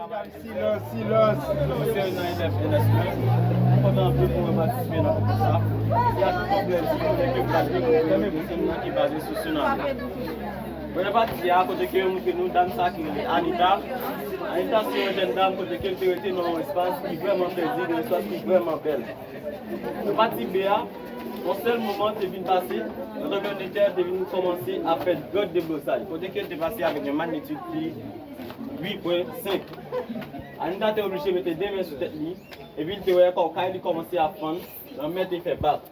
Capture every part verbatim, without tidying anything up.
Silans, silans. Mwen se nan elèv N S mwen. Mwen kontan anpil pou mwen patisipe nan konkou sa. Si y a tout pwoblèm, si pwoblèm ke m pa gen, mwen renmen pou se m nan ki baze sou tsunami. Premye pati a, kote ke yo montre nou dam sa ki rele Anita. Anita se yon jèn dam kote ke l te rete nan yon espas ki vrèman pèzib, yon espas ki vrèman bèl. Nan pati B a, yon sèl moman te vin pase, yon tranblemanntè te vin kòmanse ap fè gran deblozay. Kote ke l te pase avèk yon magnitid ki uit pwen senk. Anita te oblije mete de men sou tèt li, epi l te wè kòkay li kòmanse ap fann, lanmè te fè bak.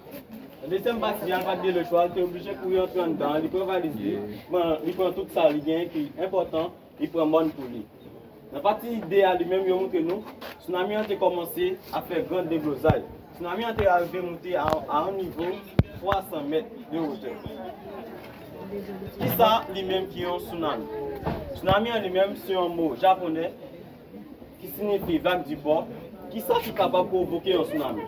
Nan dezyèm pati a, l pa t gen lechwa, l te oblije kouri antre anndan, li pran valiz li, pran, li pran tout sa li gen ki enpòtan, li pran mòn pou li. Nan pati D a li menm, yo montre nou, tsunami an te kòmanse ap fè gran deblozay. Tsunami an te arive monte a, a yon nivo twa san mèt de wotè. Kisa li menm ki yon tsunami? Tsunami an li menm se yon mo japonè ki siyifi vague du port. Kisa ki kapab pwovoke yon tsunami?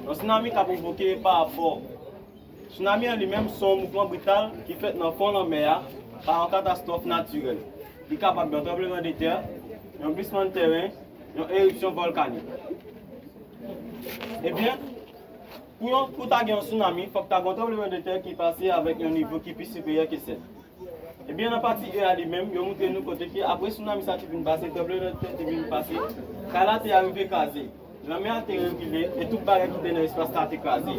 Yon tsunami ka pwovoke pa afò. Tsunami an li menm se yon mouvman brital ki fèt nan fon lanmè a pa yon katastwòf natirèl. Li kapab yon tranblemanntè, yon glisman tèren, yon eripsyon vòlkanik. Ebyen, pou yon, pou ta gen yon tsunami, fòk ta gen yon tranblemanntè ki pase avèk yon nivo ki pi siperyè ke sèt. Ebyen, nan pati E a li menm, yo montre nou kote ke apre tsunami sa te vin pase, tranblemanntè te vin pase, kay la te arive kraze. Lanmè a te revile e tout bagay ki te nan espas la te kraze.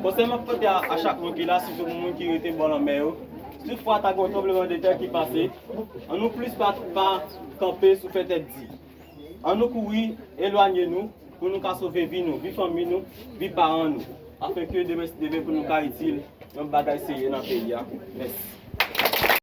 Konsèy m ap pote a, a chak moun ki la, sitou pou moun ki rete bò lanmè yo, si toutfwa ta gen yon tranblemanntè ki pase, annou plis pa, pa kanpe sou fè tèt di. Annou kouri, elwanye nou, pou nou ka sove vi nou, vi fanmi nou, vi paran nou, afenke demen, demen pou nou ka itil yon bagay serye nan peyi a. Mèsi.